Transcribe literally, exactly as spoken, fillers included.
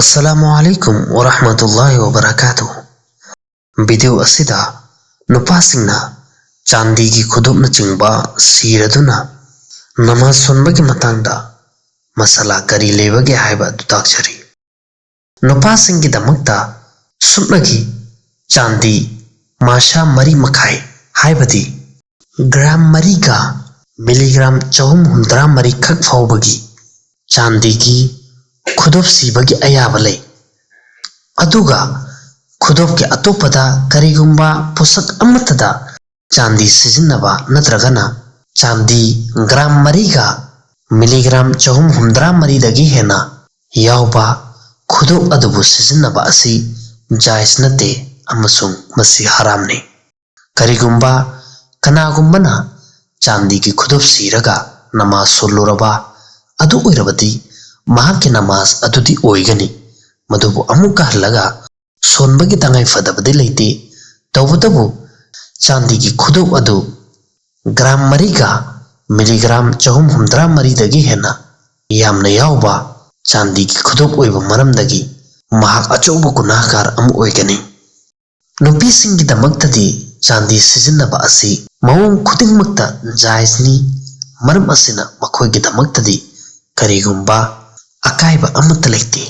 ꯑꯁꯂꯥꯃꯨ ꯑꯂꯥꯏꯀꯨꯝ ꯋꯔꯍꯃꯇꯨꯜꯂꯥꯍꯤ ꯋꯕꯔꯀꯥꯇꯨꯍ꯫ Video ꯑꯁꯤꯗ ꯅꯨꯄꯥꯁꯤꯡꯅ ꯆꯥꯟꯗꯤꯒꯤ ꯈꯨꯗꯣꯞꯅꯆꯤꯡꯕ ꯁꯤꯔꯗꯨꯅ ꯅꯃꯥꯖ ꯁꯣꯟꯕꯒꯤ ꯃꯇꯥꯡꯗ ꯃꯁꯥꯂꯥ ꯀꯔꯤ ꯂꯩꯕꯒꯦ ꯍꯥꯏꯕ ꯑꯗꯨ ꯇꯥꯛꯆꯔꯤ꯫ ꯅꯨꯄꯥꯁꯤꯡꯒꯤꯗꯃꯛꯇ ꯁꯨꯞꯅꯒꯤ ꯆꯥꯟꯗꯤ ꯃꯥꯁꯥ ꯃꯔꯤ ꯃꯈꯥꯏ, ꯍꯥꯏꯕꯗꯤ ꯒ꯭ꯔꯥꯝ ꯃꯔꯤꯒ ꯃꯤꯂꯤꯒ꯭ꯔꯥꯝ ꯆꯍꯨꯝ ꯍꯨꯝꯗ꯭ꯔꯥ ꯃꯔꯤ ꯈꯛ ꯐꯥꯎꯕꯒꯤ ꯆꯥꯟꯗꯤꯒꯤ ꯈꯨꯗꯣꯞ ꯁꯤꯕꯒꯤ ꯑꯌꯥꯕ ꯂꯩ꯫ ꯑꯗꯨꯒ ꯈꯨꯗꯣꯞꯀꯤ ꯑꯇꯣꯞꯄꯗ ꯀꯔꯤꯒꯨꯝꯕ ꯄꯣꯠꯁꯛ ꯑꯃꯠꯇꯗ ꯆꯥꯟꯗꯤ ꯁꯤꯖꯤꯟꯅꯕ ꯅꯠꯇ꯭ꯔꯒꯅ ꯆꯥꯟꯗꯤ ꯒ꯭ꯔꯥꯝ ꯃꯔꯤꯒ ꯃꯤꯂꯤꯒ꯭ꯔꯥꯝ ꯆꯍꯨꯝ ꯍꯨꯝꯗ꯭ꯔꯥ ꯃꯔꯤꯗꯒꯤ ꯍꯦꯟꯅ ꯌꯥꯎꯕ ꯈꯨꯗꯣꯞ ꯑꯗꯨꯕꯨ ꯁꯤꯖꯤꯟꯅꯕ ꯑꯁꯤ ꯖꯥꯏꯖ ꯅꯠꯇꯦ ꯑꯃꯁꯨꯡ ꯃꯁꯤ ꯍꯔꯥꯝꯅꯤ꯫ ꯀꯔꯤꯒꯨꯝꯕ ꯀꯅꯥꯒꯨꯝꯕꯅ ꯆꯥꯟꯗꯤꯒꯤ ꯈꯨꯗꯣꯞ ꯁꯤꯔꯒ ꯅꯃꯥꯖ ꯁꯣꯜꯂꯨꯔꯕ ꯑꯗꯨ ꯑꯣꯏꯔꯕꯗꯤ, ꯃꯍꯥꯛꯀꯤ ꯅꯃꯥꯖ ꯑꯗꯨꯗꯤ ꯑꯣꯏꯒꯅꯤ, ꯃꯗꯨꯕꯨ ꯑꯃꯨꯛꯀ ꯍꯜꯂꯒ ꯁꯣꯟꯕꯒꯤ ꯇꯉꯥꯏ ꯐꯗꯕꯗꯤ ꯂꯩꯇꯦ꯫ ꯇꯧꯕꯇꯕꯨ, ꯆꯥꯟꯗꯤꯒꯤ ꯈꯨꯗꯣꯞ ꯑꯗꯨ ꯒ꯭ꯔꯥꯝ ꯃꯔꯤꯒ ꯃꯤꯂꯤꯒ꯭ꯔꯥꯝ ꯆꯍꯨꯝ ꯍꯨꯝꯗ꯭ꯔꯥ ꯃꯔꯤꯗꯒꯤ ꯍꯦꯟꯅ ꯌꯥꯝꯅ ꯌꯥꯎꯕ ꯆꯥꯟꯗꯤꯒꯤ ꯈꯨꯗꯣꯞ ꯑꯣꯏꯕ ꯃꯔꯝꯗꯒꯤ ꯃꯍꯥꯛ ꯑꯆꯧꯕ ꯒꯨꯅꯥꯍꯒꯥꯔ ꯑꯃ ꯑꯣꯏꯒꯅꯤ꯫ ꯅꯨꯄꯤꯁꯤꯡꯒꯤꯗꯃꯛꯇꯗꯤ ꯆꯥꯟꯗꯤ ꯁꯤꯖꯤꯟꯅꯕ ꯑꯁꯤ ꯃꯑꯣꯡ ꯈꯨꯗꯤꯡꯃꯛꯇ ꯖꯥꯏꯖꯅꯤ, ꯃꯔꯝ ꯑꯁꯤꯅ ꯃꯈꯣꯏꯒꯤꯗꯃꯛꯇꯗꯤ ꯀꯔꯤꯒꯨꯝꯕ ꯑꯀꯥꯏꯕ ꯑꯃꯠꯇ ꯂꯩꯇꯦ꯫